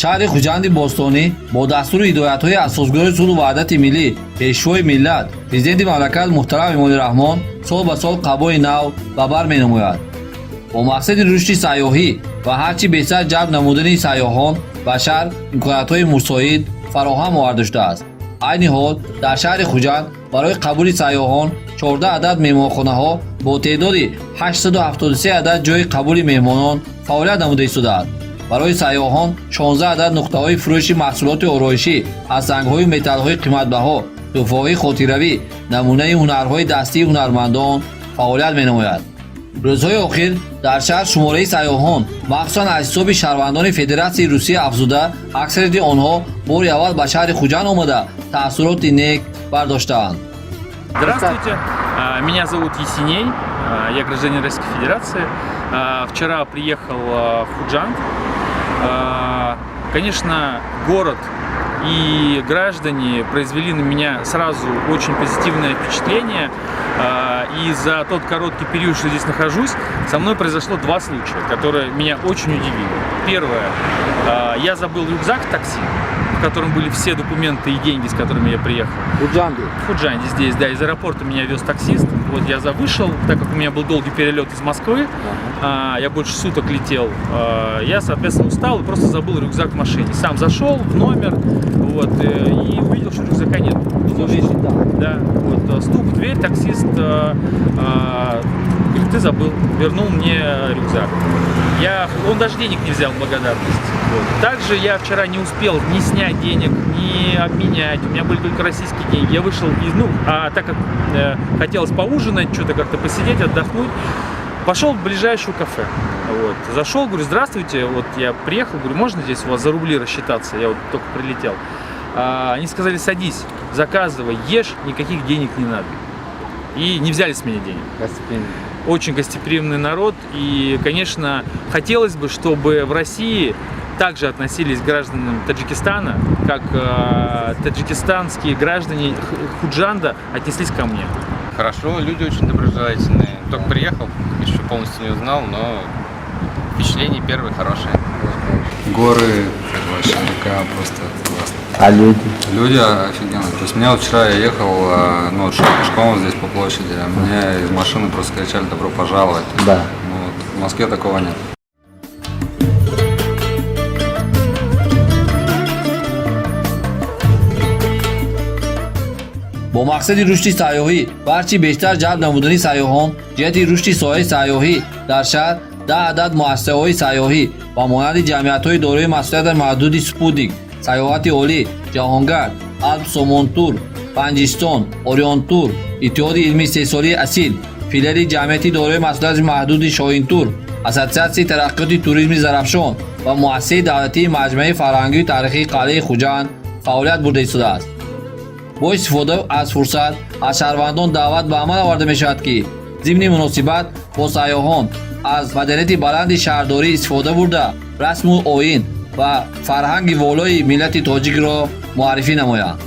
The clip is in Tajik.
Шаҳри Хуҷанди бостонӣ бо дастуру ҳидоятҳои асосгузори сулҳу ваҳдати миллӣ, пешвои миллат, президенти мамлакат муҳтарам Эмомалӣ Раҳмон сол ба сол қабои нав ба бар менамояд. Бо мақсади рушди сайёҳӣ ва ҳарчи бештар ҷалб намудани сайёҳон ба шаҳр имкониятҳои мусоид фароҳам оварда шудааст. Айни ҳол дар шаҳри Хуҷанд барои қабули сайёҳон 14 адад меҳмонхонаҳо бо теъдоди 873 адад ҷойи қабули меҳмонон фаъолият намуда истодааст. Барои сайёҳон 16 адад нуқтаҳои фурӯши маҳсулоти ороишӣ аз сангҳою металлҳои қиматбаҳо, тӯҳфаҳои хотиравӣ, намунаи ҳунарҳои дастии ҳунармандон фаъолият менамояд. Рӯзҳои охир дар шаҳр шумораи сайёҳон, махсусан аз ҳисоби шаҳрвандони Федератсияи Русия афзуда, аксарияти онҳо бори аввал ба шаҳри Хуҷанд омада, таассуроти нек бардоштаанд. Здравствуйте, меня зовут Есеней, я гражданин Российской Федерации. Вчера приехал в Худжанд. Конечно, город и граждане произвели на меня сразу очень позитивное впечатление. И за тот короткий период, что здесь нахожусь, со мной произошло два случая, которые меня очень удивили. Первое. Я забыл рюкзак в такси, в котором были все документы и деньги, с которыми я приехал. Худжанде. В Худжанде здесь, да, из аэропорта меня вез таксист. Вот я вышел, так как у меня был долгий перелет из Москвы, я больше суток летел, я, соответственно, устал и просто забыл рюкзак в машине. Сам зашел в номер, вот, и увидел, что рюкзака нет. Думал, что- Да, вот, стук в дверь, таксист говорит: «Ты забыл», вернул мне рюкзак. Он даже денег не взял в благодарность. Вот. Также я вчера не успел ни снять денег, ни обменять. У меня были только российские деньги. Я вышел из, ну, а так как хотелось поужинать, что-то как-то посидеть, отдохнуть, пошел в ближайшее кафе. Вот. Зашел, говорю: «Здравствуйте, вот я приехал, говорю, можно здесь у вас за рубли рассчитаться? Я вот только прилетел». Они сказали: «Садись, заказывай, ешь, никаких денег не надо». И не взяли с меня денег. Очень гостеприимный народ. И, конечно, хотелось бы, чтобы в России также относились к гражданам Таджикистана, как таджикистанские граждане Худжанда отнеслись ко мне. Хорошо, люди очень доброжелательные. Только приехал, еще полностью не узнал, но впечатления первые хорошие. Горы, вообще река, просто классно. А люди? Люди офигенные. То есть меня вот вчера я ехал, ну, вот шел пешком здесь по площади, а мне из машины просто кричали: «Добро пожаловать». Ну, вот в Москве такого нет. Бо мақсади рушди сайёҳӣ ва ҳарчи бештар ҷалб намудани сайёҳон ҷиҳати рушди соҳаи сайёҳӣ дар шаҳр 10 адад муассисаҳои сайёҳӣ ба монанди ҷамъиятҳои дорои масъулияти маҳдуди «Спутник», «Сайёҳати олӣ», «Ҷаҳонгард», «Алп Сомонтур», «Панҷистон», «Орионтур», Иттиҳоди илмии истеҳсолии «Асил», филиали ҷамъияти дорои масъулияти маҳдуди «Шоҳинтур», Ассотсиатсияи тараққиёти туризми Зарафшон ва муассисаи давлатии маҷмӯаи фарҳангию таърихии қалъаи Хуҷанд фаъолият бурда истодааст. Бо истифода аз фурсат аз шаҳрвандон даъват ба амал оварда мешавад, ки зимни муносибат бо сайёҳон аз маданияти баланди шаҳрдорӣ истифода бурда, расму оин ва фарҳанги волои миллати тоҷикро муаррифӣ намоянд.